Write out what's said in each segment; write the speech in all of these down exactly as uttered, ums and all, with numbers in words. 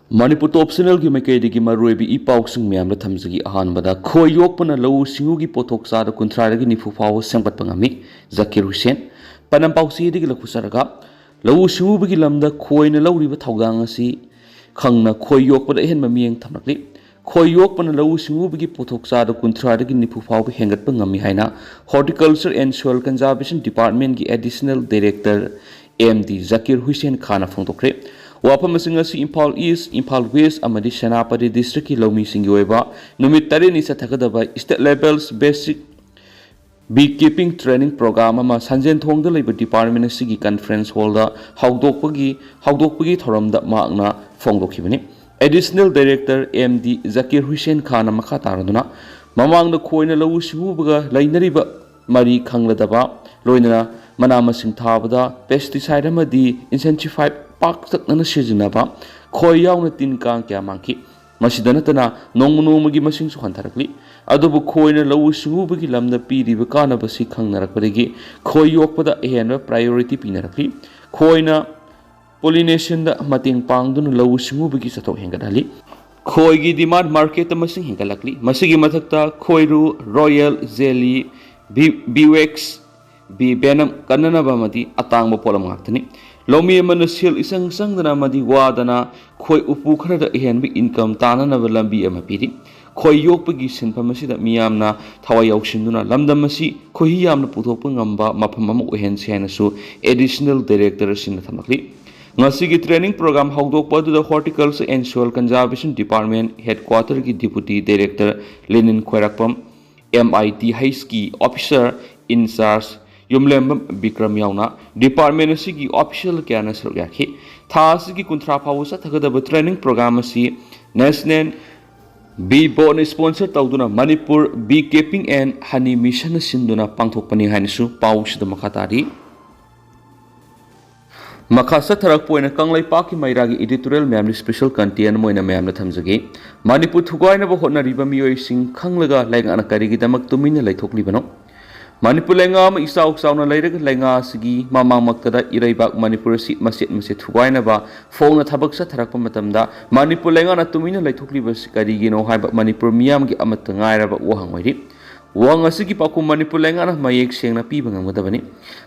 ꯃꯅꯤꯄꯨꯔ ꯇꯣꯞ ꯆꯦꯅꯦꯜꯒꯤ ꯃꯥꯏꯀꯩꯗꯒꯤ ꯃꯔꯨꯑꯣꯏꯕ ꯏ ꯄꯥꯎꯁꯤꯡ ꯃꯌꯥꯝꯗ ꯊꯝꯖꯒꯦ꯫ ꯑꯍꯥꯟꯕꯗ, ꯈꯣꯏ ꯌꯣꯛꯄꯅ ꯂꯧꯎ ꯁꯤꯡꯎꯒꯤ ꯄꯣꯠꯊꯣꯛ ꯆꯥꯗ ꯀꯨꯟꯊ꯭ꯔꯥꯗꯒꯤ ꯅꯤꯐꯨ ꯐꯥꯎꯕ ꯁꯦꯝꯒꯠꯄ ꯉꯝꯃꯤ, ꯖꯀꯤꯔ ꯍꯨꯁꯦꯟ꯫ ꯄꯅꯝ ꯄꯥꯎꯆꯦꯗꯒꯤ ꯂꯧꯊꯣꯛꯆꯔꯒ, ꯂꯧꯎ ꯁꯤꯡꯎꯕꯒꯤ ꯂꯝꯗ ꯈꯣꯏꯅ ꯂꯧꯔꯤꯕ ꯊꯧꯗꯥꯡ ꯑꯁꯤ ꯈꯪꯅ ꯈꯣꯏ ꯌꯣꯛꯄꯗ ꯑꯍꯦꯟꯕ ꯃꯤꯠꯌꯦꯡ ꯊꯝꯂꯛꯂꯤ꯫ ꯈꯣꯏ ꯌꯣꯛꯄꯅ ꯂꯧꯎ ꯁꯤꯡꯎꯕꯒꯤ ꯄꯣꯠꯊꯣꯛ ꯆꯥꯗ ꯀꯨꯟꯊ꯭ꯔꯥꯗꯒꯤ ꯅꯤꯐꯨ ꯐꯥꯎꯕ ꯍꯦꯟꯒꯠꯄ ꯉꯝꯃꯤ ꯍꯥꯏꯅ Horticulture and Soil Conservation Departmentꯀꯤ Additional Director M D Zakir Hussain ꯈꯥꯟꯅ ꯐꯣꯡꯗꯣꯛꯈ꯭ꯔꯦ꯫ ꯋꯥꯐꯝ ꯑꯁꯤꯡ ꯑꯁꯤ ꯏꯝꯐꯥꯜ ꯏꯁ, ꯏꯝꯐꯥꯜ ꯋꯦꯁ ꯑꯃꯗꯤ ꯁꯦꯅꯥꯄꯇꯤ ꯗꯤꯁꯇ꯭ꯔꯤꯛꯀꯤ ꯂꯧꯃꯤꯁꯤꯡꯒꯤ ꯑꯣꯏꯕ ꯅꯨꯃꯤꯠ ꯇꯔꯦꯠꯅꯤ ꯆꯠꯊꯒꯗꯕ State Level Basic Bee Keeping Training Program ꯑꯃ ꯁꯟꯖꯦꯟꯊꯣꯡꯗ ꯂꯩꯕ ꯗꯤꯄꯥꯔꯠꯃꯦꯟ ꯑꯁꯤꯒꯤ ꯀꯟꯐꯔꯦꯟꯁ ꯍꯣꯜꯗ ꯍꯧꯗꯣꯛꯄꯒꯤ ꯍꯧꯗꯣꯛꯄꯒꯤ ꯊꯧꯔꯝꯗ ꯃꯍꯥꯛꯅ ꯐꯣꯡꯗꯣꯛꯈꯤꯕꯅꯤ꯫ Additional director M D Zakir Hussain ꯈꯥꯟꯅ ꯃꯈꯥ ꯇꯥꯔꯗꯨꯅ, ꯃꯃꯥꯡꯗ ꯈꯣꯏꯅ ꯂꯧꯎ ꯁꯤꯡꯎꯕꯒ ꯂꯩꯅꯔꯤꯕ ꯃꯔꯤ ꯈꯪꯂꯗꯕ, ꯂꯣꯏꯅꯅ ꯃꯅꯥ ꯃꯁꯤꯡ ꯊꯥꯕꯗ ꯄꯦꯁꯇꯤꯁꯥꯏꯠ ꯑꯃꯗꯤ ꯏꯟꯁꯦꯟꯁꯤꯐꯥꯏꯠ ꯄꯥꯛꯇꯛꯅꯅ ꯁꯤꯖꯤꯟꯅꯕ, ꯈꯣꯏ ꯌꯥꯎꯅ ꯇꯤꯟ ꯀꯥꯡ ꯀꯌꯥ ꯃꯥꯡꯈꯤ꯫ ꯃꯁꯤꯗ ꯅꯠꯇꯅ ꯅꯣꯡꯃ ꯅꯣꯡꯃꯒꯤ ꯃꯁꯤꯡꯁꯨ ꯍꯟꯊꯔꯛꯂꯤ꯫ ꯑꯗꯨꯕꯨ ꯈꯣꯏꯅ ꯂꯧꯎ ꯁꯤꯡꯎꯕꯒꯤ ꯂꯝꯗ ꯄꯤꯔꯤꯕ ꯀꯥꯟꯅꯕꯁꯤ ꯈꯪꯅꯔꯛꯄꯗꯒꯤ ꯈꯣꯏ ꯌꯣꯛꯄꯗ ꯑꯍꯦꯟꯕ ꯄ꯭ꯔꯥꯏꯌꯣꯔꯤꯇꯤ ꯄꯤꯅꯔꯛꯂꯤ꯫ ꯈꯣꯏꯅ ꯄꯣꯂꯤꯅꯦꯁꯟꯗ ꯃꯇꯦꯡ ꯄꯥꯡꯗꯨꯅ ꯂꯧꯎ ꯁꯤꯡꯎꯕꯒꯤ ꯆꯠꯊꯣꯛ ꯍꯦꯟꯒꯠꯍꯜꯂꯤ꯫ ꯈꯣꯏꯒꯤ ꯗꯤꯃꯥꯟ ꯃꯥꯔꯀꯦꯠꯇ ꯃꯁꯤꯡ ꯍꯦꯟꯒꯠꯂꯛꯂꯤ꯫ ꯃꯁꯤꯒꯤ ꯃꯊꯛꯇ ꯈꯣꯏꯔꯨ, royal jelly, B ꯕꯤꯋꯦꯛꯁ, B Venom ꯀꯟꯅꯅꯕ ꯑꯃꯗꯤ ꯑꯇꯥꯡꯕ ꯄꯣꯠꯂꯝ ꯉꯥꯛꯇꯅꯤ꯫ ꯂꯧꯃꯤ ꯑꯃꯅ ꯁꯦꯜ ꯏꯆꯪ ꯆꯪꯗꯅ ꯑꯃꯗꯤ ꯋꯥꯗꯅ ꯈꯣꯏ ꯎꯄꯨ ꯈꯔꯗ ꯑꯍꯦꯟꯕ ꯏꯟꯀꯝ ꯇꯥꯅꯅꯕ ꯂꯝꯕꯤ ꯑꯃ ꯄꯤꯔꯤ꯫ ꯈꯣꯏ ꯌꯣꯛꯄꯒꯤ ꯁꯤꯟꯐꯝ ꯑꯁꯤꯗ ꯃꯤꯌꯥꯝꯅ ꯊꯋꯥꯏ ꯌꯥꯎꯁꯤꯟꯗꯨꯅ ꯂꯝꯗꯝ ꯑꯁꯤ ꯈꯣꯏꯍꯤ ꯌꯥꯝꯅ ꯄꯨꯊꯣꯛꯄ ꯉꯝꯕ ꯃꯐꯝ ꯑꯃ ꯑꯣꯏꯍꯟꯁꯤ ꯍꯥꯏꯅꯁꯨ ꯑꯦꯗꯤꯁꯅꯦꯜ ꯗꯥꯏꯔꯦꯛꯇꯔ ꯑꯁꯤꯅ ꯊꯝꯂꯛꯂꯤ꯫ ꯉꯁꯤꯒꯤ ꯇ꯭ꯔꯦꯅꯤꯡ ꯄ꯭ꯔꯣꯒ꯭ꯔꯥꯝ ꯍꯧꯗꯣꯛꯄ ꯑꯗꯨꯗ Horticulture and Soil Conservation Department ꯍꯦꯗꯀ꯭ꯋꯥꯇꯔꯒꯤ deputy director Lenin Khwairakpam, M I T ꯍꯩꯆꯀꯤ ꯑꯣꯐꯤꯁꯥꯔ ꯏꯟꯆꯥꯔꯖ ꯌꯨꯝꯂꯦꯝꯕꯝ ꯕꯤꯀ꯭ꯔꯝ ꯌꯥꯎꯅ ꯗꯤꯄꯥꯔꯠꯃꯦꯟ ꯑꯁꯤꯒꯤ ꯑꯣꯐꯤꯁꯤꯌꯦꯜ ꯀꯌꯥꯅ ꯁꯔꯨꯛ ꯌꯥꯈꯤ꯫ ꯊꯥ ꯑꯁꯤꯒꯤ ꯀꯨꯟꯊ꯭ꯔꯥ ꯐꯥꯎꯕ ꯆꯠꯊꯒꯗꯕ ꯇ꯭ꯔꯦꯅꯤꯡ ꯄ꯭ꯔꯣꯒ꯭ꯔꯥꯝ ꯑꯁꯤ National Bee Board ꯏꯁꯄꯣꯟꯁꯔ ꯇꯧꯗꯨꯅ Manipur Bee Keeping and Honey Missionꯅ ꯁꯤꯟꯗꯨꯅ ꯄꯥꯡꯊꯣꯛꯄꯅꯤ ꯍꯥꯏꯅꯁꯨ ꯄꯥꯎꯁꯤꯗ ꯃꯈꯥ ꯇꯥꯔꯤ꯫ ꯃꯈꯥ ꯆꯠꯊꯔꯛꯄ ꯑꯣꯏꯅ ꯀꯪꯂꯩꯄꯥꯛꯀꯤ ꯃꯩꯔꯥꯒꯤ ꯏꯗꯤꯇꯣꯔꯤꯌꯦꯜ ꯃꯌꯥꯝꯗꯤ ꯁ꯭ꯄꯦꯁꯦꯜ ꯀꯟꯇꯦꯟ ꯑꯃ ꯑꯣꯏꯅ ꯃꯌꯥꯝꯗ ꯊꯝꯖꯒꯦ꯫ ꯃꯅꯤꯄꯨꯔ ꯊꯨꯒꯥꯏꯅꯕ ꯍꯣꯠꯅꯔꯤꯕ ꯃꯤꯑꯣꯏꯁꯤꯡ ꯈꯪꯂꯒ ꯂꯩꯉꯥꯛꯅ ꯀꯔꯤꯒꯤꯗꯃꯛ ꯇꯨꯃꯤꯟꯅ ꯂꯩꯊꯣꯛꯂꯤꯕꯅꯣ? ꯃꯅꯤꯄꯨꯔ ꯂꯩꯉꯥꯛ ꯑꯃ ꯏꯆꯥꯎ ꯆꯥꯎꯅ ꯂꯩꯔꯒ ꯂꯩꯉꯥꯛ ꯑꯁꯤꯒꯤ ꯃꯃꯥꯡꯃꯛꯇꯗ ꯏꯔꯩꯕꯥꯛ ꯃꯅꯤꯄꯨꯔ ꯑꯁꯤ ꯃꯆꯦꯠ ꯃꯆꯦꯠ ꯊꯨꯒꯥꯏꯅꯕ ꯐꯣꯡꯅ ꯊꯕꯛ ꯆꯠꯊꯔꯛꯄ ꯃꯇꯝꯗ ꯃꯅꯤꯄꯨꯔ ꯂꯩꯉꯥꯛꯅ ꯇꯨꯃꯤꯟꯅ ꯂꯩꯊꯣꯛꯂꯤꯕꯁꯤ ꯀꯔꯤꯒꯤꯅꯣ ꯍꯥꯏꯕ ꯃꯅꯤꯄꯨꯔ ꯃꯤꯌꯥꯝꯒꯤ ꯑꯃꯠꯇ ꯉꯥꯏꯔꯕ ꯋꯥꯍꯪ ꯑꯣꯏꯔꯤ꯫ ꯋꯥꯍꯪ ꯑꯁꯤꯒꯤ ꯄꯥꯎꯈꯨꯝ ꯃꯅꯤꯄꯨꯔ ꯂꯩꯉꯥꯛꯅ ꯃꯌꯦꯛ ꯁꯦꯡꯅ ꯄꯤꯕ ꯉꯝꯒꯗꯕꯅꯤ꯫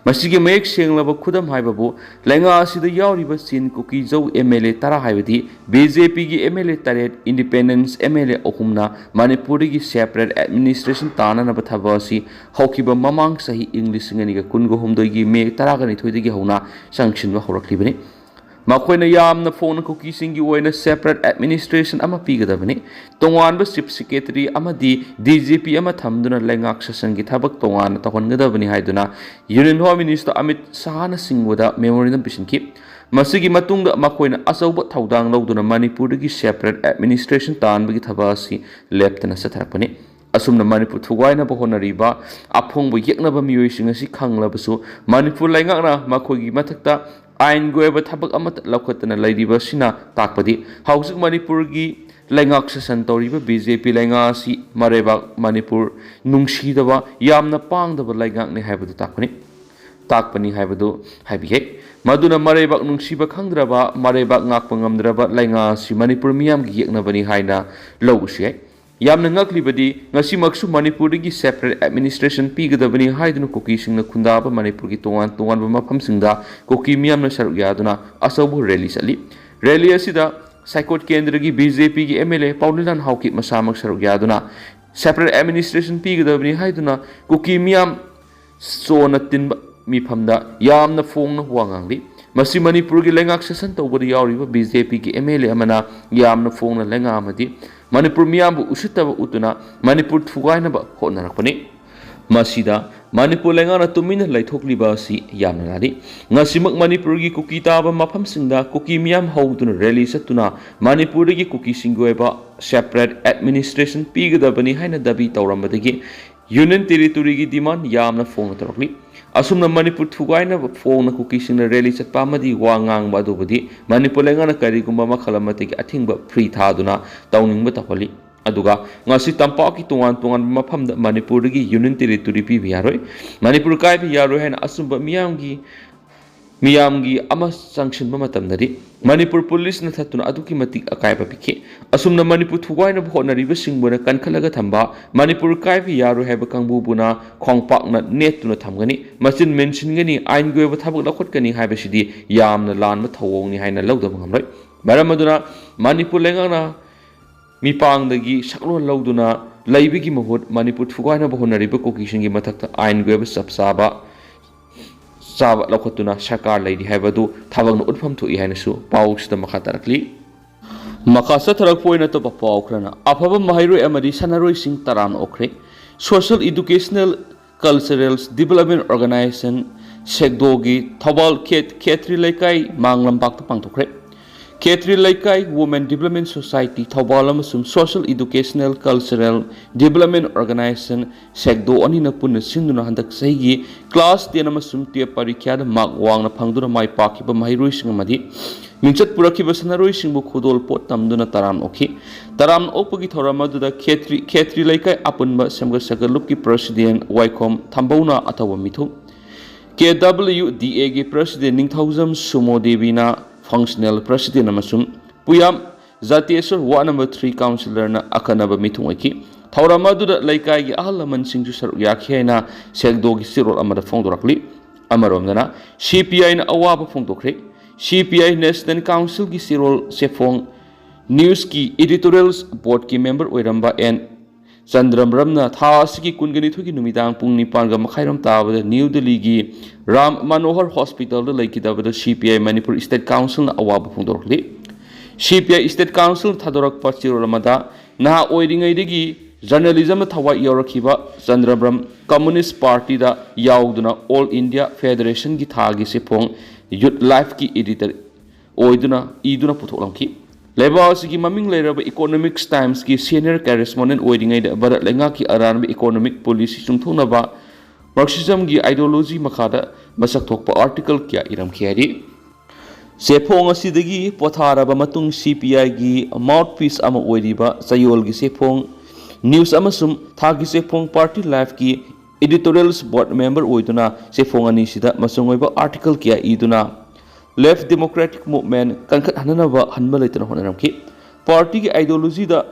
ꯃꯁꯤꯒꯤ ꯃꯌꯦꯛ ꯁꯦꯡꯂꯕ ꯈꯨꯗꯝ ꯍꯥꯏꯕꯕꯨ ꯂꯩꯉꯥꯛ ꯑꯁꯤꯗ ꯌꯥꯎꯔꯤꯕ ꯆꯤꯟ ꯀꯨꯀꯤ ꯖꯧ ꯑꯦꯝ ꯑꯦꯜ ꯑꯦ ꯇꯔꯥ ꯍꯥꯏꯕꯗꯤ ꯕꯤ ꯖꯦ ꯄꯤꯒꯤ ꯑꯦꯝ ꯑꯦꯜ ꯑꯦ ꯇꯔꯦꯠ, ꯏꯟꯗꯤꯄꯦꯟꯗꯦꯟꯁ ꯑꯦꯝ ꯑꯦꯜ ꯑꯦ ꯑꯍꯨꯝꯅ ꯃꯅꯤꯄꯨꯔꯗꯒꯤ ꯁꯦꯄꯔꯦꯠ ꯑꯦꯗꯃꯤꯅꯤꯁꯇ꯭ꯔꯦꯁꯟ ꯇꯥꯅꯅꯕ ꯊꯕꯛ ꯑꯁꯤ ꯍꯧꯈꯤꯕ ꯃꯃꯥꯡ ꯆꯍꯤ ꯏꯪ ꯂꯤꯁꯤꯡ ꯑꯅꯤꯒ ꯀꯨꯟꯒ ꯍꯨꯝꯗꯣꯏꯒꯤ ꯃꯦ ꯇꯔꯥꯒ ꯅꯤꯊꯣꯏꯗꯒꯤ ꯍꯧꯅ ꯆꯪꯁꯤꯟꯕ ꯍꯧꯔꯛꯂꯤꯕꯅꯤ꯫ ꯃꯈꯣꯏꯅ ꯌꯥꯝꯅ ꯐꯣꯡꯅ ꯀꯨꯀꯤꯁꯤꯡꯒꯤ ꯑꯣꯏꯅ ꯁꯦꯄꯔꯦꯠ ꯑꯦꯗꯃꯤꯅꯤꯁꯇ꯭ꯔꯦꯁꯟ ꯑꯃ ꯄꯤꯒꯗꯕꯅꯤ, ꯇꯣꯉꯥꯟꯕ ꯆꯤꯐ ꯁꯦꯀ꯭ꯔꯦꯇꯔꯤ ꯑꯃꯗꯤ ꯗꯤ ꯖꯤ ꯄꯤ ꯑꯃ ꯊꯝꯗꯨꯅ ꯂꯩꯉꯥꯛ ꯁꯦꯁꯟꯒꯤ ꯊꯕꯛ ꯇꯣꯉꯥꯟꯅ ꯇꯧꯍꯟꯒꯗꯕꯅꯤ ꯍꯥꯏꯗꯨꯅ ꯌꯨꯅꯤꯌꯟ ꯍꯣꯝ ꯃꯤꯅꯤꯁꯇꯔ ꯑꯃꯤꯠ ꯁꯍꯥꯅ ꯁꯤꯡꯕꯗ ꯃꯦꯃꯣꯔꯦꯟꯗꯝ ꯄꯤꯁꯤꯟꯈꯤ꯫ ꯃꯁꯤꯒꯤ ꯃꯇꯨꯡꯗ ꯃꯈꯣꯏꯅ ꯑꯆꯧꯕ ꯊꯧꯗꯥꯡ ꯂꯧꯗꯨꯅ ꯃꯅꯤꯄꯨꯔꯗꯒꯤ ꯁꯦꯄꯔꯦꯠ ꯑꯦꯗꯃꯤꯅꯤꯁꯇ꯭ꯔꯦꯁꯟ ꯇꯥꯟꯕꯒꯤ ꯊꯕꯛ ꯑꯁꯤ ꯂꯦꯞꯇꯅ ꯆꯠꯊꯔꯛꯄꯅꯤ꯫ ꯑꯁꯨꯝꯅ ꯃꯅꯤꯄꯨꯔ ꯊꯨꯒꯥꯏꯅꯕ ꯍꯣꯠꯅꯔꯤꯕ ꯑꯐꯣꯡꯕ ꯌꯦꯛꯅꯕ ꯃꯤꯑꯣꯏꯁꯤꯡ ꯑꯁꯤ ꯈꯪꯂꯕꯁꯨ ꯃꯅꯤꯄꯨꯔ ꯂꯩꯉꯥꯛꯅ ꯃꯈꯣꯏꯒꯤ ꯃꯊꯛꯇ ꯑꯥꯏꯟꯒꯤ ꯑꯣꯏꯕ ꯊꯕꯛ ꯑꯃꯠꯇ ꯂꯧꯈꯠꯇꯅ ꯂꯩꯔꯤꯕ ꯑꯁꯤꯅ ꯇꯥꯛꯄꯗꯤ ꯍꯧꯖꯤꯛ ꯃꯅꯤꯄꯨꯔꯒꯤ ꯂꯩꯉꯥꯛ ꯁꯥꯁꯟ ꯇꯧꯔꯤꯕ ꯕꯤ ꯖꯦ ꯄꯤ ꯂꯩꯉꯥꯛ ꯑꯁꯤ ꯃꯔꯩꯕꯥꯛ ꯃꯅꯤꯄꯨꯔ ꯅꯨꯡꯁꯤꯗꯕ, ꯌꯥꯝꯅ ꯄꯥꯡꯗꯕ ꯂꯩꯉꯥꯛꯅꯤ ꯍꯥꯏꯕꯗꯨ ꯇꯥꯛꯄꯅꯤ, ꯇꯥꯛꯄꯅꯤ ꯍꯥꯏꯕꯗꯨ ꯍꯥꯏꯕꯤꯈꯤ꯫ ꯃꯗꯨꯅ ꯃꯔꯩꯕꯥꯛ ꯅꯨꯡꯁꯤꯕ ꯈꯪꯗ꯭ꯔꯕ, ꯃꯔꯩꯕꯥꯛ ꯉꯥꯛꯄ ꯉꯝꯗ꯭ꯔꯕ ꯂꯩꯉꯥꯛ ꯑꯁꯤ ꯃꯅꯤꯄꯨꯔ ꯃꯤꯌꯥꯝꯒꯤ ꯌꯦꯛꯅꯕꯅꯤ ꯍꯥꯏꯅ ꯂꯧꯕꯁꯨ ꯌꯥꯏ꯫ ꯌꯥꯝꯅ ꯉꯛꯂꯤꯕꯗꯤ ꯉꯁꯤꯃꯛꯁꯨ ꯃꯅꯤꯄꯨꯔꯗꯒꯤ ꯁꯦꯄꯔꯦꯠ ꯑꯦꯗꯃꯤꯅꯤꯁꯇ꯭ꯔꯦꯁꯟ ꯄꯤꯒꯗꯕꯅꯤ ꯍꯥꯏꯗꯨꯅ ꯀꯨꯀꯤꯁꯤꯡꯅ ꯈꯨꯟꯗꯥꯕ ꯃꯅꯤꯄꯨꯔꯒꯤ ꯇꯣꯉꯥꯟ ꯇꯣꯉꯥꯟꯕ ꯃꯐꯝꯁꯤꯡꯗ ꯀꯨꯀꯤ ꯃꯤꯌꯥꯝꯅ ꯁꯔꯨꯛ ꯌꯥꯗꯨꯅ ꯑꯆꯧꯕ ꯔꯦꯂꯤ ꯆꯠꯂꯤ꯫ ꯔꯦꯂꯤ ꯑꯁꯤꯗ ꯁꯥꯏꯀꯣꯠ ꯀꯦꯟꯗ꯭ꯔꯒꯤ ꯕꯤ ꯖꯦ ꯄꯤꯒꯤ ꯑꯦꯝ ꯑꯦꯜ ꯑꯦ ꯄꯥꯎꯂꯤꯂꯥꯟ ꯍꯥꯎꯀꯤꯞ ꯃꯁꯥꯃꯛ ꯁꯔꯨꯛ ꯌꯥꯗꯨꯅ ꯁꯦꯄꯔꯦꯠ ꯑꯦꯗꯃꯤꯅꯤꯁꯇ꯭ꯔꯦꯁꯟ ꯄꯤꯒꯗꯕꯅꯤ ꯍꯥꯏꯗꯨꯅ ꯀꯨꯀꯤ ꯃꯤꯌꯥꯝ ꯆꯣꯟꯅ ꯇꯤꯟꯕ ꯃꯤꯐꯝꯗ ꯌꯥꯝꯅ ꯐꯣꯡꯅ ꯋꯥ ꯉꯥꯡꯂꯤ꯫ ꯃꯁꯤ ꯃꯅꯤꯄꯨꯔꯒꯤ ꯂꯩꯉꯥꯛ ꯁꯦꯁꯟ ꯇꯧꯕꯗ ꯌꯥꯎꯔꯤꯕ ꯕꯤ ꯖꯦ ꯄꯤꯒꯤ ꯑꯦꯝ ꯑꯦꯜ ꯑꯦ ꯑꯃꯅ ꯌꯥꯝꯅ ꯐꯣꯡꯅ ꯂꯩꯉꯥꯛ ꯑꯃꯗꯤ ꯃꯅꯤꯄꯨꯔ ꯃꯤꯌꯥꯝꯕꯨ ꯎꯁꯤꯠꯇꯕ ꯎꯠꯇꯨꯅ ꯃꯅꯤꯄꯨꯔ ꯊꯨꯒꯥꯏꯅꯕ ꯍꯣꯠꯅꯔꯛꯄꯅꯤ꯫ ꯃꯁꯤꯗ ꯃꯅꯤꯄꯨꯔ ꯂꯩꯉꯥꯛꯅ ꯇꯨꯃꯤꯟꯅ ꯂꯩꯊꯣꯛꯂꯤꯕ ꯑꯁꯤ ꯌꯥꯝꯅ ꯂꯥꯜꯂꯤ꯫ ꯉꯁꯤꯃꯛ ꯃꯅꯤꯄꯨꯔꯒꯤ ꯀꯨꯀꯤ ꯇꯥꯕ ꯃꯐꯝꯁꯤꯡꯗ ꯀꯨꯀꯤ ꯃꯤꯌꯥꯝ ꯍꯧꯗꯨꯅ ꯔꯦꯂꯤ ꯆꯠꯇꯨꯅ ꯃꯅꯤꯄꯨꯔꯗꯒꯤ ꯀꯨꯀꯤꯁꯤꯡꯒꯤ ꯑꯣꯏꯕ ꯁꯦꯄꯔꯦꯠ ꯑꯦꯗꯃꯤꯅꯤꯁꯇ꯭ꯔꯦꯁꯟ ꯄꯤꯒꯗꯕꯅꯤ ꯍꯥꯏꯅ ꯗꯥꯕꯤ ꯇꯧꯔꯝꯕꯗꯒꯤ ꯌꯨꯅꯤꯌꯟ ꯇꯦꯔꯤꯇꯣꯔꯤꯒꯤ ꯗꯤꯃꯥꯟ ꯌꯥꯝꯅ ꯐꯣꯡꯅ ꯇꯧꯔꯛꯂꯤ꯫ ꯑꯁꯨꯝꯅ ꯃꯅꯤꯄꯨꯔ ꯊꯨꯒꯥꯏꯅꯕ ꯐꯣꯡꯅ ꯀꯨꯀꯤꯁꯤꯡꯅ ꯔꯦꯂꯤ ꯆꯠꯄ ꯑꯃꯗꯤ ꯋꯥ ꯉꯥꯡꯕ ꯑꯗꯨꯕꯨꯗꯤ ꯃꯅꯤꯄꯨꯔ ꯂꯩꯉꯥꯛꯅ ꯀꯔꯤꯒꯨꯝꯕ ꯃꯈꯜ ꯑꯃꯠꯇꯒꯤ ꯑꯊꯤꯡꯕ ꯐ꯭ꯔꯤ ꯊꯥꯗꯨꯅ ꯇꯧꯅꯤꯡꯕ ꯇꯧꯍꯜꯂꯤ꯫ ꯑꯗꯨꯒ ꯉꯁꯤ ꯇꯝꯄꯥꯛꯀꯤ ꯇꯣꯉꯥꯟ ꯇꯣꯉꯥꯟꯕ ꯃꯐꯝꯗ ꯃꯅꯤꯄꯨꯔꯗꯒꯤ ꯌꯨꯅꯤꯌꯟ ꯇꯦꯔꯤꯇꯣꯔꯤ ꯄꯤꯕ ꯌꯥꯔꯣꯏ꯫ ꯃꯅꯤꯄꯨꯔ ꯀꯥꯏꯕ ꯌꯥꯔꯣꯏ ꯍꯥꯏꯅ ꯑꯆꯨꯝꯕ ꯃꯤꯌꯥꯝꯒꯤ, ꯃꯤꯌꯥꯝꯒꯤ ꯑꯃ ꯆꯪꯁꯤꯟꯕ ꯃꯇꯝꯗꯗꯤ ꯃꯅꯤꯄꯨꯔ ꯄꯨꯂꯤꯁꯅ ꯊꯠꯇꯨꯅ ꯑꯗꯨꯛꯀꯤ ꯃꯇꯤꯛ ꯑꯀꯥꯏꯕ ꯄꯤꯈꯤ꯫ ꯑꯁꯨꯝꯅ ꯃꯅꯤꯄꯨꯔ ꯊꯨꯒꯥꯏꯅꯕ ꯍꯣꯠꯅꯔꯤꯕꯁꯤꯡꯕꯨꯅ ꯀꯟꯈꯠꯂꯒ ꯊꯝꯕ, ꯃꯅꯤꯄꯨꯔ ꯀꯥꯏꯕ ꯌꯥꯔꯣꯏ ꯍꯥꯏꯕ ꯀꯥꯡꯕꯨꯕꯨꯅ ꯈꯣꯡꯄꯥꯛꯅ ꯅꯦꯠꯇꯨꯅ ꯊꯝꯒꯅꯤ, ꯃꯆꯤꯟ ꯃꯦꯟꯁꯤꯟꯒꯅꯤ, ꯑꯥꯏꯟꯒꯤ ꯑꯣꯏꯕ ꯊꯕꯛ ꯂꯧꯈꯠꯀꯅꯤ ꯍꯥꯏꯕꯁꯤꯗꯤ ꯌꯥꯝꯅ ꯂꯥꯟꯕ ꯊꯧꯑꯣꯡꯅꯤ ꯍꯥꯏꯅ ꯂꯧꯗꯕ ꯉꯝꯂꯣꯏ꯫ ꯃꯔꯝ ꯑꯗꯨꯅ ꯃꯅꯤꯄꯨꯔ ꯂꯩꯉꯥꯛꯅ ꯃꯤꯄꯥꯡꯗꯒꯤ ꯁꯛꯂꯣꯟ ꯂꯧꯗꯨꯅ ꯂꯩꯕꯒꯤ ꯃꯍꯨꯠ ꯃꯅꯤꯄꯨꯔ ꯊꯨꯒꯥꯏꯅꯕ ꯍꯣꯠꯅꯔꯤꯕ ꯀꯨꯀꯤꯁꯤꯡꯒꯤ ꯃꯊꯛꯇ ꯑꯥꯏꯟꯒꯤ ꯑꯣꯏꯕ ꯆꯞ ꯆꯥꯕ, ꯆꯥꯕ ꯂꯧꯈꯠꯇꯨꯅ ꯁꯔꯀꯥꯔ ꯂꯩꯔꯤ ꯍꯥꯏꯕꯗꯨ ꯊꯕꯛꯅ ꯎꯠꯐꯝ ꯊꯣꯛꯏ ꯍꯥꯏꯅꯁꯨ ꯄꯥꯎꯁꯤꯗ ꯃꯈꯥ ꯇꯥꯔꯛꯂꯤ꯫ ꯃꯈꯥ ꯆꯠꯊꯔꯛꯄ ꯑꯣꯏꯅ ꯑꯇꯣꯞꯄ ꯄꯥꯎ ꯈꯔꯅ, ꯑꯐꯕ ꯃꯍꯩꯔꯣꯏ ꯑꯃꯗꯤ ꯁꯥꯟꯅꯔꯣꯏꯁꯤꯡ ꯇꯔꯥꯝꯅ ꯑꯣꯛꯈ꯭ꯔꯦ꯫ Social Educational Cultural Development Organization, ꯁꯦꯛꯗꯣꯒꯤ Thoubal ꯈꯦ-, ꯈꯦꯇ꯭ꯔꯤ ꯂꯩꯀꯥꯏ ꯃꯥꯡꯂꯝꯄꯥꯛꯇ ꯄꯥꯡꯊꯣꯛꯈ꯭ꯔꯦ꯫ ꯈꯦꯇ꯭ꯔꯤ ꯂꯩꯀꯥꯏ Women Development Society ꯊꯧꯕꯥꯜ ꯑꯃꯁꯨꯡ Social Educational Cultural Development Organization, ꯁꯦꯛꯗꯣ ꯑꯅꯤꯅ ꯄꯨꯟꯅ ꯁꯤꯟꯗꯨꯅ ꯍꯟꯗꯛ ꯆꯍꯤꯒꯤ class ten ꯑꯃꯁꯨꯡ twelve ꯄꯔꯤꯈ꯭ꯌꯥꯗ mark ꯋꯥꯡꯅ ꯐꯪꯗꯨꯅ ꯃꯥꯏ ꯄꯥꯛꯈꯤꯕ ꯃꯍꯩꯔꯣꯏꯁꯤꯡ ꯑꯃꯗꯤ ꯃꯤꯡꯆꯠ ꯄꯨꯔꯛꯈꯤꯕ ꯁꯥꯟꯅꯔꯣꯏꯁꯤꯡꯕꯨ ꯈꯨꯗꯣꯜꯄꯣꯠ ꯇꯝꯗꯨꯅ ꯇꯔꯥꯝꯅ ꯑꯣꯛꯈꯤ꯫ ꯇꯔꯥꯝꯅ ꯑꯣꯛꯄꯒꯤ ꯊꯧꯔꯝ ꯑꯗꯨꯗ ꯈꯦꯇ꯭ꯔꯤ, ꯈꯦꯇ꯭ꯔꯤ ꯂꯩꯀꯥꯏ ꯑꯄꯨꯟꯕ ꯁꯦꯝꯒꯠ ꯁꯥꯒꯠꯂꯨꯞꯀꯤ president ꯋꯥꯏꯈꯣꯝ ꯊꯝꯕꯧꯅ ꯑꯊꯧꯕ ꯃꯤꯊꯨꯡ, ꯀꯦ ꯗꯕ꯭ꯂꯤꯎ ꯗꯤ ꯑꯦꯒꯤ president ꯅꯤꯡꯊꯧꯖꯝ ꯁꯨꯃꯣ ꯗꯦꯕꯤꯅ functional president ꯑꯃꯁꯨꯡ ꯄꯨꯌꯥꯝ ꯖꯥꯇꯦꯁꯣꯔ ward number three councillorꯅ ꯑꯈꯟꯅꯕ ꯃꯤꯊꯨꯡ ꯑꯣꯏꯈꯤ꯫ ꯊꯧꯔꯝ ꯑꯗꯨꯗ ꯂꯩꯀꯥꯏꯒꯤ ꯑꯍꯜ ꯂꯃꯟꯁꯤꯡꯁꯨ ꯁꯔꯨꯛ ꯌꯥꯈꯤ ꯍꯥꯏꯅ ꯁꯦꯛꯗꯣꯒꯤ ꯆꯦꯔꯣꯜ ꯑꯃꯗ ꯐꯣꯡꯗꯣꯔꯛꯂꯤ꯫ ꯑꯃꯔꯣꯝꯗꯅ ꯁꯤ ꯄꯤ ꯑꯥꯏꯅ ꯑꯋꯥꯕ ꯐꯣꯡꯗꯣꯛꯈ꯭ꯔꯦ꯫ ꯁꯤ ꯄꯤ ꯑꯥꯏ National Councilꯒꯤ ꯆꯦꯔꯣꯜ ꯆꯦꯐꯣꯡ Newsꯀꯤ editorial boardꯀꯤ member ꯑꯣꯏꯔꯝꯕ ꯑꯦꯟ ꯆꯟꯗ꯭ꯔꯝꯕ꯭ꯔꯝꯅ ꯊꯥ ꯑꯁꯤꯒꯤ ꯀꯨꯟꯒ ꯅꯤꯊꯣꯏꯒꯤ ꯅꯨꯃꯤꯗꯥꯡ ꯄꯨꯡ ꯅꯤꯄꯥꯟꯒ ꯃꯈꯥꯏꯔꯣꯝ ꯇꯥꯕꯗ ꯅ꯭ꯌꯨ ꯗꯤꯜꯂꯤꯒꯤ ꯔꯥꯝ ꯃꯅꯣꯍꯔ ꯍꯣꯁꯄꯤꯇꯥꯜꯗ ꯂꯩꯈꯤꯗꯕꯗ ꯁꯤ ꯄꯤ ꯑꯥꯏ ꯃꯅꯤꯄꯨꯔ State Councilꯅ ꯑꯋꯥꯕ ꯐꯣꯡꯗꯣꯔꯛꯂꯤ꯫ ꯁꯤ ꯄꯤ ꯑꯥꯏ State Council ꯊꯥꯗꯣꯔꯛꯄ ꯆꯦꯔꯣꯜ ꯑꯃꯗ ꯅꯍꯥ ꯑꯣꯏꯔꯤꯉꯩꯗꯒꯤ journalismꯗ ꯊꯋꯥꯏ ꯌꯥꯎꯔꯛꯈꯤꯕ ꯆꯟꯗ꯭ꯔꯕ꯭ꯔꯝ Communist Partyꯗ ꯌꯥꯎꯗꯨꯅ All India Federationꯒꯤ ꯊꯥꯒꯤ ꯆꯦꯐꯣꯡ Youth Lifeꯀꯤ editor ꯑꯣꯏꯗꯨꯅ ꯏꯗꯨꯅ ꯄꯨꯊꯣꯛꯂꯝꯈꯤ꯫ ꯂꯩꯕꯥꯛ ꯑꯁꯤꯒꯤ ꯃꯃꯤꯡ ꯂꯩꯔꯕ Economics Timesꯀꯤ senior correspondent ꯑꯣꯏꯔꯤꯉꯩꯗ ꯚꯥꯔꯠ ꯂꯩꯉꯥꯛꯀꯤ ꯑꯔꯥꯟꯕ economic policy ꯆꯨꯝꯊꯣꯛꯅꯕ Marxismꯒꯤ ideology ꯃꯈꯥꯗ ꯃꯁꯛ ꯊꯣꯛꯄ article ꯀꯌꯥ ꯏꯔꯝꯈꯤ ꯍꯥꯏꯔꯤ꯫ ꯆꯦꯐꯣꯡ ꯑꯁꯤꯗꯒꯤ ꯄꯣꯊꯥꯔꯕ ꯃꯇꯨꯡ ꯁꯤ ꯄꯤ ꯑꯥꯏꯒꯤ ꯃꯥꯎꯠ ꯄꯤꯁ ꯑꯃ ꯑꯣꯏꯔꯤꯕ ꯆꯌꯣꯜꯒꯤ ꯆꯦꯐꯣꯡ ꯅ꯭ꯌꯨꯁ ꯑꯃꯁꯨꯡ ꯊꯥꯒꯤ ꯆꯦꯐꯣꯡ ꯄꯥꯔꯇꯤ ꯂꯥꯏꯐꯀꯤ ꯏꯗꯤꯇꯣꯔꯤꯌꯦꯜꯁ ꯕꯣꯔꯗ ꯃꯦꯝꯕꯔ ꯑꯣꯏꯗꯨꯅ ꯆꯦꯐꯣꯡ ꯑꯅꯤꯁꯤꯗ ꯃꯆꯪ ꯑꯣꯏꯕ ꯑꯥꯔꯇꯤꯀꯜ ꯀꯌꯥ ꯏꯗꯨꯅ ꯂꯦꯐ ꯗꯦꯃꯣꯀ꯭ꯔꯦꯇꯤꯛ ꯃꯨꯚꯃꯦꯟꯠ ꯀꯟꯈꯠꯍꯟꯅꯅꯕ ꯍꯟꯕ ꯂꯩꯇꯅ ꯍꯣꯠꯅꯔꯝꯈꯤ꯫ ꯄꯥꯔꯇꯤꯒꯤ ꯑꯥꯏꯗꯤꯌꯣꯂꯣꯖꯤꯗ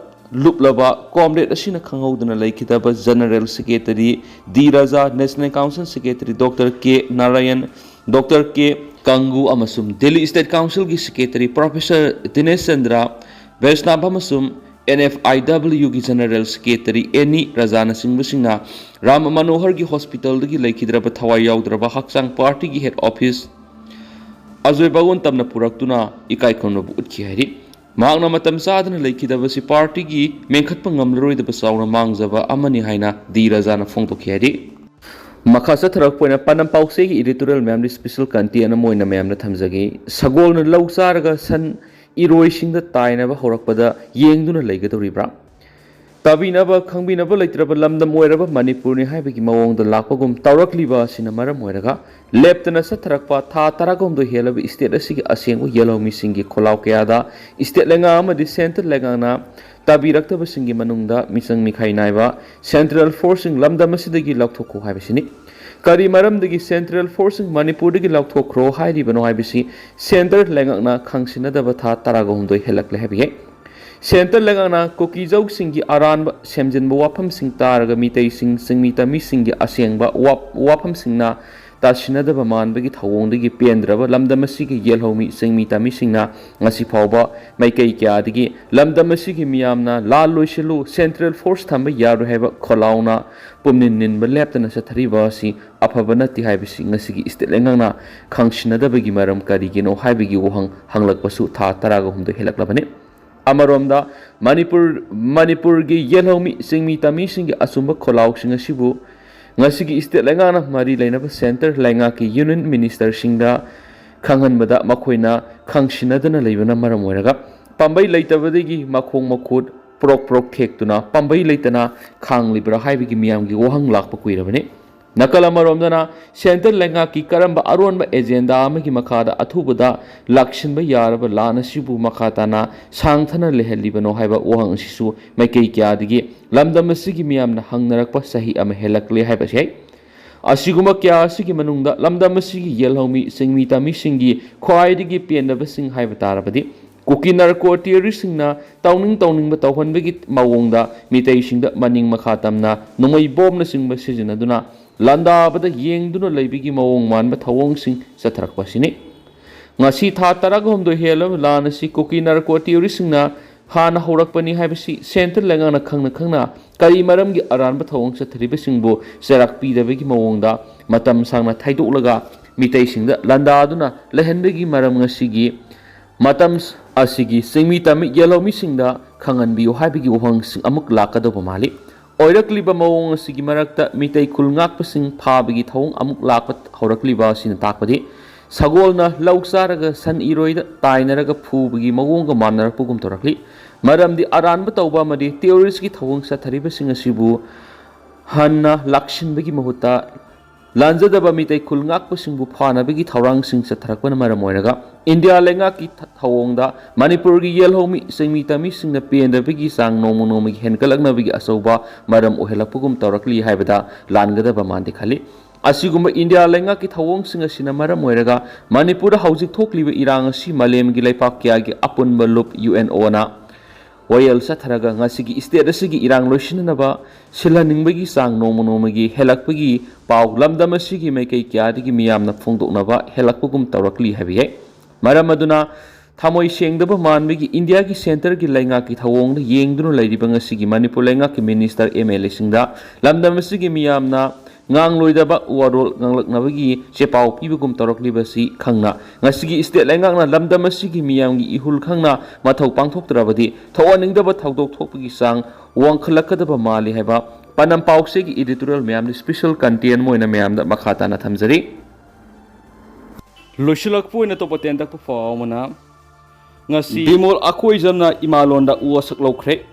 ꯂꯨꯞꯂꯕ ꯀꯣꯝꯔꯦꯗ ꯑꯁꯤꯅ ꯈꯪꯍꯧꯗꯅ ꯂꯩꯈꯤꯗꯕ general secretary D Raja, national council secretary doctor K Narayan, doctor K ꯀꯪꯒꯨ ꯑꯃꯁꯨꯡ ꯗꯦꯜꯂꯤ ꯁ꯭ꯇꯦꯠ ꯀꯥꯎꯟꯁꯤꯜꯒꯤ ꯁꯦꯀ꯭ꯔꯦꯇꯔꯤ ꯄ꯭ꯔꯣꯐꯦꯁꯔ ꯗꯤꯅꯦꯁ ꯆꯟꯗ꯭ꯔ ꯕꯩꯁꯅꯥꯚ ꯑꯃꯁꯨꯡ ꯑꯦꯟ ꯑꯦꯐ ꯑꯥꯏ ꯗꯕ꯭ꯂꯤꯌꯨꯒꯤ ꯖꯦꯅꯔꯦꯜ ꯁꯦꯀ꯭ꯔꯦꯇꯔꯤ ꯑꯦꯅꯤ ꯔꯥꯖꯥꯅꯆꯤꯡꯕꯁꯤꯡꯅ ꯔꯥꯝ ꯃꯅꯣꯍꯔꯒꯤ ꯍꯣꯁꯄꯤꯇꯥꯜꯗꯒꯤ ꯂꯩꯈꯤꯗ꯭ꯔꯕ ꯊꯋꯥꯏ ꯌꯥꯎꯗ꯭ꯔꯕ ꯍꯛꯆꯥꯡ ꯄꯥꯔꯇꯤꯒꯤ ꯍꯦꯗ ꯑꯣꯐꯤꯁ ꯑꯖꯣꯏ ꯕꯒꯣꯟ ꯇꯝꯅ ꯄꯨꯔꯛꯇꯨꯅ ꯏꯀꯥꯏ ꯈꯨꯝꯅꯕ ꯎꯠꯈꯤ ꯍꯥꯏꯔꯤ꯫ ꯃꯍꯥꯛꯅ ꯃꯇꯝ ꯆꯥꯗꯅ ꯂꯩꯈꯤꯗꯕꯁꯤ ꯄꯥꯔꯇꯤꯒꯤ ꯃꯦꯟꯈꯠꯄ ꯉꯝꯂꯔꯣꯏꯗꯕ ꯆꯥꯎꯅ ꯃꯥꯡꯖꯕ ꯑꯃꯅꯤ ꯍꯥꯏꯅ ꯗꯤ ꯔꯥꯖꯥꯅ ꯐꯣꯡꯗꯣꯛꯈꯤ ꯍꯥꯏꯔꯤ꯫ ꯃꯈꯥ ꯆꯠꯊꯔꯛꯄ ꯑꯣꯏꯅ ꯄꯥꯟꯗꯝ ꯄꯥꯎꯆꯦꯒꯤ ꯏꯗꯤꯇꯣꯔꯤꯌꯦꯜ ꯃꯌꯥꯝꯗꯤ ꯁ꯭ꯄꯦꯁꯦꯜ ꯀꯟꯇꯦꯟ ꯑꯃ ꯑꯣꯏꯅ ꯃꯌꯥꯝꯅ ꯊꯝꯖꯒꯦ꯫ ꯁꯒꯣꯜꯅ ꯂꯧ ꯆꯥꯔꯒ ꯁꯟ ꯏꯔꯣꯏꯁꯤꯡꯗ ꯇꯥꯏꯅꯕ ꯍꯧꯔꯛꯄꯗ ꯌꯦꯡꯗꯨꯅ ꯂꯩꯒꯗꯧꯔꯤꯕ꯭ꯔꯥ? ꯇꯥꯕꯤꯅꯕ, ꯈꯪꯕꯤꯅꯕ ꯂꯩꯇ꯭ꯔꯕ ꯂꯝꯗꯝ ꯑꯣꯏꯔꯕ ꯃꯅꯤꯄꯨꯔꯅꯤ ꯍꯥꯏꯕꯒꯤ ꯃꯑꯣꯡꯗ ꯂꯥꯛꯄꯒꯨꯝ ꯇꯧꯔꯛꯂꯤꯕ ꯑꯁꯤꯅ ꯃꯔꯝ ꯑꯣꯏꯔꯒ ꯂꯦꯞꯇꯅ ꯆꯠꯊꯔꯛꯄ ꯊꯥ ꯇꯔꯥꯍꯨꯝꯗꯣꯏ ꯍꯦꯜꯂꯕ ꯏꯁꯇꯦꯠ ꯑꯁꯤꯒꯤ ꯑꯁꯦꯡꯕ ꯌꯦꯜꯍꯧꯃꯤꯁꯤꯡꯒꯤ ꯈꯣꯜꯂꯥꯎ ꯀꯌꯥꯗ ꯏꯁꯇꯦꯠ ꯂꯩꯉꯥꯛ ꯑꯃꯗꯤ ꯁꯦꯟꯇꯔ ꯂꯩꯉꯥꯛꯅ ꯇꯥꯕꯤꯔꯛꯇꯕꯁꯤꯡꯒꯤ ꯃꯅꯨꯡꯗ ꯃꯤꯆꯪ ꯃꯤꯈꯥꯏ ꯅꯥꯏꯕ ꯁꯦꯟꯇ꯭ꯔꯦꯜ ꯐꯣꯔꯁꯁꯤꯡ ꯂꯝꯗꯝ ꯑꯁꯤꯗꯒꯤ ꯂꯧꯊꯣꯛꯈꯣ ꯍꯥꯏꯕꯁꯤꯅꯤ꯫ ꯀꯔꯤ ꯃꯔꯝꯗꯒꯤ ꯁꯦꯟꯇ꯭ꯔꯦꯜ ꯐꯣꯔꯁꯁꯤꯡ ꯃꯅꯤꯄꯨꯔꯗꯒꯤ ꯂꯧꯊꯣꯛꯈ꯭ꯔꯣ ꯍꯥꯏꯔꯤꯕꯅꯣ ꯍꯥꯏꯕꯁꯤ ꯁꯦꯟꯇꯔ ꯂꯩꯉꯥꯛꯅ ꯈꯪꯁꯤꯟꯅꯗꯕ ꯊꯥ ꯇꯔꯥꯒ ꯍꯨꯝꯗꯣꯏ ꯍꯦꯜꯂꯛꯂꯦ ꯍꯥꯏꯕ ꯌꯥꯏ꯫ ꯁꯦꯟꯇꯔ ꯂꯩꯉꯥꯛꯅ ꯀꯨꯀꯤꯖꯧꯁꯤꯡꯒꯤ ꯑꯔꯥꯟꯕ ꯁꯦꯝꯖꯤꯟꯕ ꯋꯥꯐꯝꯁꯤꯡ ꯇꯥꯔꯒ ꯃꯤꯇꯩꯁꯤꯡ, ꯆꯤꯡꯃꯤ ꯇꯝꯃꯤꯁꯤꯡꯒꯤ ꯑꯁꯦꯡꯕ ꯋꯥ-, ꯋꯥꯐꯝꯁꯤꯡꯅ ꯇꯥꯁꯤꯟꯅꯗꯕ ꯃꯥꯟꯕꯒꯤ ꯊꯧꯑꯣꯡꯗꯒꯤ ꯄꯦꯟꯗ꯭ꯔꯕ ꯂꯝꯗꯝ ꯑꯁꯤꯒꯤ ꯌꯦꯜꯍꯧꯃꯤ ꯆꯤꯡꯃꯤ ꯇꯝꯃꯤꯁꯤꯡꯅ ꯉꯁꯤ ꯐꯥꯎꯕ ꯃꯥꯏꯀꯩ ꯀꯌꯥꯗꯒꯤ ꯂꯝꯗꯝ ꯑꯁꯤꯒꯤ ꯃꯤꯌꯥꯝꯅ ꯂꯥꯜ ꯂꯣꯏꯁꯤꯜꯂꯨ, ꯁꯦꯟꯇ꯭ꯔꯦꯜ ꯐꯣꯔꯁ ꯊꯝꯕ ꯌꯥꯔꯣꯏ ꯍꯥꯏꯕ ꯈꯣꯜꯂꯥꯎꯅ ꯄꯨꯝꯅꯤꯟ ꯅꯤꯟꯕ ꯂꯦꯞꯇꯅ ꯆꯠꯊꯔꯤꯕ ꯑꯁꯤ ꯑꯐꯕ ꯅꯠꯇꯦ ꯍꯥꯏꯕꯁꯤ ꯉꯁꯤꯒꯤ ꯏꯁꯇꯦꯠ ꯂꯩꯉꯥꯛꯅ ꯈꯪꯁꯤꯟꯅꯗꯕꯒꯤ ꯃꯔꯝ ꯀꯔꯤꯒꯤꯅꯣ ꯍꯥꯏꯕꯒꯤ ꯋꯥꯍꯪ ꯍꯪꯂꯛꯄꯁꯨ ꯊꯥ ꯇꯔꯥꯒ ꯍꯨꯝꯗꯣꯏ ꯍꯦꯜꯂꯛꯂꯕꯅꯤ꯫ ꯑꯃꯔꯣꯝꯗ ꯃꯅꯤꯄꯨꯔ, ꯃꯅꯤꯄꯨꯔꯒꯤ ꯌꯦꯜꯍꯧꯃꯤ ꯆꯤꯡꯃꯤ ꯇꯝꯃꯤꯁꯤꯡꯒꯤ ꯑꯆꯨꯝꯕ ꯈꯣꯜꯂꯥꯎꯁꯤꯡ ꯑꯁꯤꯕꯨ ꯉꯁꯤꯒꯤ ꯏꯁꯇꯦꯠ ꯂꯩꯉꯥꯛꯅ ꯃꯔꯤ ꯂꯩꯅꯕ ꯁꯦꯟꯇꯔ ꯂꯩꯉꯥꯛꯀꯤ ꯌꯨꯅꯤꯌꯟ ꯃꯤꯅꯤꯁꯇꯔꯁꯤꯡꯗ ꯈꯪꯍꯟꯕꯗ ꯃꯈꯣꯏꯅ ꯈꯪꯁꯤꯟꯅꯗꯅ ꯂꯩꯕꯅ ꯃꯔꯝ ꯑꯣꯏꯔꯒ ꯄꯥꯝꯕꯩ ꯂꯩꯇꯕꯗꯒꯤ ꯃꯈꯣꯡ ꯃꯈꯨꯠ ꯄ꯭ꯔꯣꯛ ꯄ꯭ꯔꯣꯛ ꯊꯦꯛꯇꯨꯅ ꯄꯥꯝꯕꯩ ꯂꯩꯇꯅ ꯈꯥꯡꯂꯤꯕ꯭ꯔꯥ ꯍꯥꯏꯕꯒꯤ ꯃꯤꯌꯥꯝꯒꯤ ꯋꯥꯍꯪ ꯂꯥꯛꯄ ꯀꯨꯏꯔꯕꯅꯤ꯫ ꯅꯥꯀꯜ ꯑꯃꯔꯣꯝꯗꯅ, ꯁꯦꯟꯇꯔ ꯂꯩꯉꯥꯛꯀꯤ ꯀꯔꯝꯕ ꯑꯔꯣꯟꯕ ꯑꯦꯖꯦꯟꯗꯥ ꯑꯃꯒꯤ ꯃꯈꯥꯗ ꯑꯊꯨꯕꯗ ꯂꯥꯛꯁꯤꯟꯕ ꯌꯥꯔꯕ ꯂꯥꯟ ꯑꯁꯤꯕꯨ ꯃꯈꯥ ꯇꯥꯅ ꯁꯥꯡꯊꯅ ꯂꯩꯍꯜꯂꯤꯕꯅꯣ ꯍꯥꯏꯕ ꯋꯥꯍꯪ ꯑꯁꯤꯁꯨ ꯃꯥꯏꯀꯩ ꯀꯌꯥꯗꯒꯤ ꯂꯝꯗꯝ ꯑꯁꯤꯒꯤ ꯃꯤꯌꯥꯝꯅ ꯍꯪꯅꯔꯛꯄ ꯆꯍꯤ ꯑꯃ ꯍꯦꯜꯂꯛꯂꯦ ꯍꯥꯏꯕꯁꯤ꯫ ꯑꯁꯤꯒꯨꯝꯕ ꯀꯌꯥ ꯑꯁꯤꯒꯤ ꯃꯅꯨꯡꯗ ꯂꯝꯗꯝ ꯑꯁꯤꯒꯤ ꯌꯦꯜꯍꯧꯃꯤ ꯆꯤꯡꯃꯤ ꯇꯝꯃꯤꯁꯤꯡꯒꯤ ꯈ꯭ꯋꯥꯏꯗꯒꯤ ꯄꯦꯟꯗꯕꯁꯤꯡ ꯍꯥꯏꯕ ꯇꯥꯔꯕꯗꯤ, ꯀꯨꯀꯤ ꯅꯥꯔꯀꯣ ꯇꯦꯔꯣꯔꯤꯁꯁꯤꯡꯅ ꯇꯧꯅꯤꯡ ꯇꯧꯅꯤꯡꯕ ꯇꯧꯍꯟꯕꯒꯤ ꯃꯑꯣꯡꯗ ꯃꯤꯇꯩꯁꯤꯡꯗ ꯃꯅꯤꯡ ꯃꯈꯥ ꯇꯝꯅ ꯅꯣꯡꯃꯩ ꯕꯣꯝꯅꯆꯤꯡꯕ ꯁꯤꯖꯤꯟꯅꯗꯨꯅ ꯂꯥꯟꯗꯥꯕꯗ ꯌꯦꯡꯗꯨꯅ ꯂꯩꯕꯒꯤ ꯃꯑꯣꯡ ꯃꯥꯟꯕ ꯊꯧꯑꯣꯡꯁꯤꯡ ꯆꯠꯊꯔꯛꯄ ꯑꯁꯤꯅꯤ꯫ ꯉꯁꯤ ꯊꯥ ꯇꯔꯥꯍꯨꯝꯗꯣꯏ ꯍꯦꯜꯂꯕ ꯂꯥꯟ ꯑꯁꯤ ꯀꯨꯀꯤ ꯅꯥꯔꯀꯣ ꯇꯦꯔꯣꯔꯤꯁꯁꯤꯡꯅ ꯍꯥꯟꯅ ꯍꯧꯔꯛꯄꯅꯤ ꯍꯥꯏꯕꯁꯤ ꯁꯦꯟꯇꯔ ꯂꯩꯉꯥꯛꯅ ꯈꯪꯅ ꯈꯪꯅ ꯀꯔꯤ ꯃꯔꯝꯒꯤ ꯑꯔꯥꯟꯕ ꯊꯧꯑꯣꯡ ꯆꯠꯊꯔꯤꯕꯁꯤꯡꯕꯨ ꯆꯩꯔꯥꯛ ꯄꯤꯗꯕꯒꯤ ꯃꯑꯣꯡꯗ ꯃꯇꯝ ꯁꯥꯡꯅ ꯊꯩꯗꯣꯛꯂꯒ ꯃꯤꯇꯩꯁꯤꯡꯗ ꯂꯥꯟꯗꯥꯗꯨꯅ ꯂꯩꯍꯟꯕꯒꯤ ꯃꯔꯝ ꯉꯁꯤꯒꯤ ꯃꯇꯝ ꯑꯁꯤꯒꯤ ꯆꯤꯡꯃꯤ ꯇꯝꯃꯤ ꯌꯦꯜꯍꯧꯃꯤꯁꯤꯡꯗ ꯈꯪꯍꯟꯕꯤꯌꯨ ꯍꯥꯏꯕꯒꯤ ꯋꯥꯍꯪꯁꯤꯡ ꯑꯃꯨꯛ ꯂꯥꯛꯀꯗꯧꯕ ꯃꯥꯜꯂꯤ꯫ ꯑꯣꯏꯔꯛꯂꯤꯕ ꯃꯑꯣꯡ ꯑꯁꯤꯒꯤ ꯃꯔꯛꯇ ꯃꯤꯇꯩ ꯈꯨꯜ ꯉꯥꯛꯄꯁꯤꯡ ꯐꯥꯕꯒꯤ ꯊꯧꯑꯣꯡ ꯑꯃꯨꯛ ꯂꯥꯛꯄ ꯍꯧꯔꯛꯂꯤꯕ ꯑꯁꯤꯅ ꯇꯥꯛꯄꯗꯤ ꯁꯒꯣꯜꯅ ꯂꯧ ꯆꯥꯔꯒ ꯁꯟ ꯏꯔꯣꯏꯗ ꯇꯥꯏꯅꯔꯒ ꯐꯨꯕꯒꯤ ꯃꯑꯣꯡꯒ ꯃꯥꯟꯅꯔꯛꯄꯒꯨꯝ ꯇꯧꯔꯛꯂꯤ꯫ ꯃꯔꯝꯗꯤ ꯑꯔꯥꯟꯕ ꯇꯧꯕ ꯑꯃꯗꯤ ꯇꯦꯔꯣꯔꯤꯁꯀꯤ ꯊꯧꯑꯣꯡ ꯆꯠꯊꯔꯤꯕꯁꯤꯡ ꯑꯁꯤꯕꯨ ꯍꯟꯅ ꯂꯥꯛꯁꯤꯟꯕꯒꯤ ꯃꯍꯨꯠꯇ ꯂꯥꯟꯖꯗꯕ ꯃꯤꯇꯩ ꯈꯨꯜ ꯉꯥꯛꯄꯁꯤꯡꯕꯨ ꯐꯥꯅꯕꯒꯤ ꯊꯧꯔꯥꯡꯁꯤꯡ ꯆꯠꯊꯔꯛꯄꯅ ꯃꯔꯝ ꯑꯣꯏꯔꯒ ꯏꯟꯗꯤꯌꯥ ꯂꯩꯉꯥꯛꯀꯤ ꯊ-, ꯊꯧꯑꯣꯡꯗ ꯃꯅꯤꯄꯨꯔꯒꯤ ꯌꯦꯜꯍꯧꯃꯤ ꯆꯤꯡꯃꯤ ꯇꯝꯃꯤꯁꯤꯡꯅ ꯄꯦꯟꯗꯕꯒꯤ ꯆꯥꯡ ꯅꯣꯡꯃ ꯅꯣꯡꯃꯒꯤ ꯍꯦꯟꯒꯠꯂꯛꯅꯕꯒꯤ ꯑꯆꯧꯕ ꯃꯔꯝ ꯑꯣꯏꯍꯜꯂꯛꯄꯒꯨꯝ ꯇꯧꯔꯛꯂꯤ ꯍꯥꯏꯕꯗ ꯂꯥꯟꯒꯗꯕ ꯃꯥꯟꯗꯦ ꯈꯜꯂꯤ꯫ ꯑꯁꯤꯒꯨꯝꯕ ꯏꯟꯗꯤꯌꯥ ꯂꯩꯉꯥꯛꯀꯤ ꯊꯧꯑꯣꯡꯁꯤꯡ ꯑꯁꯤꯅ ꯃꯔꯝ ꯑꯣꯏꯔꯒ ꯃꯅꯤꯄꯨꯔꯗ ꯍꯧꯖꯤꯛ ꯊꯣꯛꯂꯤꯕ ꯏꯔꯥꯡ ꯑꯁꯤ ꯃꯥꯂꯦꯝꯒꯤ ꯂꯩꯄꯥꯛ ꯀꯌꯥꯒꯤ ꯑꯄꯨꯟꯕ ꯂꯨꯞ ꯌꯨ ꯑꯦꯟ ꯑꯣꯅ ꯋꯥꯌꯦꯜ ꯆꯠꯊꯔꯒ ꯉꯁꯤꯒꯤ ꯁ꯭ꯇꯦꯠ ꯑꯁꯤꯒꯤ ꯏꯔꯥꯡ ꯂꯣꯏꯁꯤꯟꯅꯅꯕ ꯁꯤꯜꯍꯟꯅꯤꯡꯕꯒꯤ ꯆꯥꯡ ꯅꯣꯡꯃ ꯅꯣꯡꯃꯒꯤ ꯍꯦꯜꯂꯛꯄꯒꯤ ꯄꯥꯎ ꯂꯝꯗꯝ ꯑꯁꯤꯒꯤ ꯃꯥꯏꯀꯩ ꯀꯌꯥꯗꯒꯤ ꯃꯤꯌꯥꯝꯅ ꯐꯣꯡꯗꯣꯛꯅꯕ ꯍꯦꯜꯂꯛꯄꯒꯨꯝ ꯇꯧꯔꯛꯂꯤ ꯍꯥꯏꯕ ꯌꯥꯏ꯫ ꯃꯔꯝ ꯑꯗꯨꯅ ꯊꯃꯣꯏ ꯁꯦꯡꯗꯕ ꯃꯥꯟꯕꯒꯤ ꯏꯟꯗꯤꯌꯥꯒꯤ ꯁꯦꯟꯇꯔꯒꯤ ꯂꯩꯉꯥꯛꯀꯤ ꯊꯧꯑꯣꯡꯗ ꯌꯦꯡꯗꯨꯅ ꯂꯩꯔꯤꯕ ꯉꯁꯤꯒꯤ ꯃꯅꯤꯄꯨꯔ ꯂꯩꯉꯥꯛꯀꯤ ꯃꯤꯅꯤꯁꯇꯔ, ꯑꯦꯝ ꯑꯦꯜ ꯑꯦꯁꯤꯡꯗ ꯂꯝꯗꯝ ꯑꯁꯤꯒꯤ ꯃꯤꯌꯥꯝꯅ ꯉꯥꯡꯂꯣꯏꯗꯕ ꯋꯥꯔꯣꯜ ꯉꯥꯡꯂꯛꯅꯕꯒꯤ ꯆꯦꯄꯥꯎ ꯄꯤꯕꯒꯨꯝ ꯇꯧꯔꯛꯂꯤꯕꯁꯤ ꯈꯪꯅ, ꯉꯁꯤꯒꯤ ꯁ꯭ꯇꯦꯠ ꯂꯩꯉꯥꯛꯅ ꯂꯝꯗꯝ ꯑꯁꯤꯒꯤ ꯃꯤꯌꯥꯝꯒꯤ ꯏꯍꯨꯜ ꯈꯪꯅ ꯃꯊꯧ ꯄꯥꯡꯊꯣꯛꯇ꯭ꯔꯕꯗꯤ ꯊꯣꯛꯍꯟꯅꯤꯡꯗꯕ ꯊꯧꯗꯣꯛ ꯊꯣꯛꯄꯒꯤ ꯆꯥꯡ ꯋꯥꯡꯈꯠꯂꯛꯀꯗꯕ ꯃꯥꯜꯂꯤ ꯍꯥꯏꯕ ꯄꯥꯟꯗꯝ ꯄꯥꯎꯆꯦꯒꯤ editorial ꯃꯌꯥꯝꯗ special content ꯑꯃ ꯑꯣꯏꯅ ꯃꯌꯥꯝꯗ ꯃꯈꯥ ꯇꯥꯅ ꯊꯝꯖꯔꯤ꯫ ꯂꯣꯏꯁꯤꯜꯂꯛꯄ ꯑꯣꯏꯅ ꯇꯣꯞ ꯇꯦꯟ ꯇꯛꯄ ꯄꯥꯎ ꯑꯃꯅ, ꯉꯁꯤ ꯕꯤꯃꯣꯜ ꯑꯩꯈꯣꯏꯖꯝꯅ ꯏꯃꯥꯂꯣꯟꯗ ꯋꯥꯁꯛ ꯂꯧꯈ꯭ꯔꯦ꯫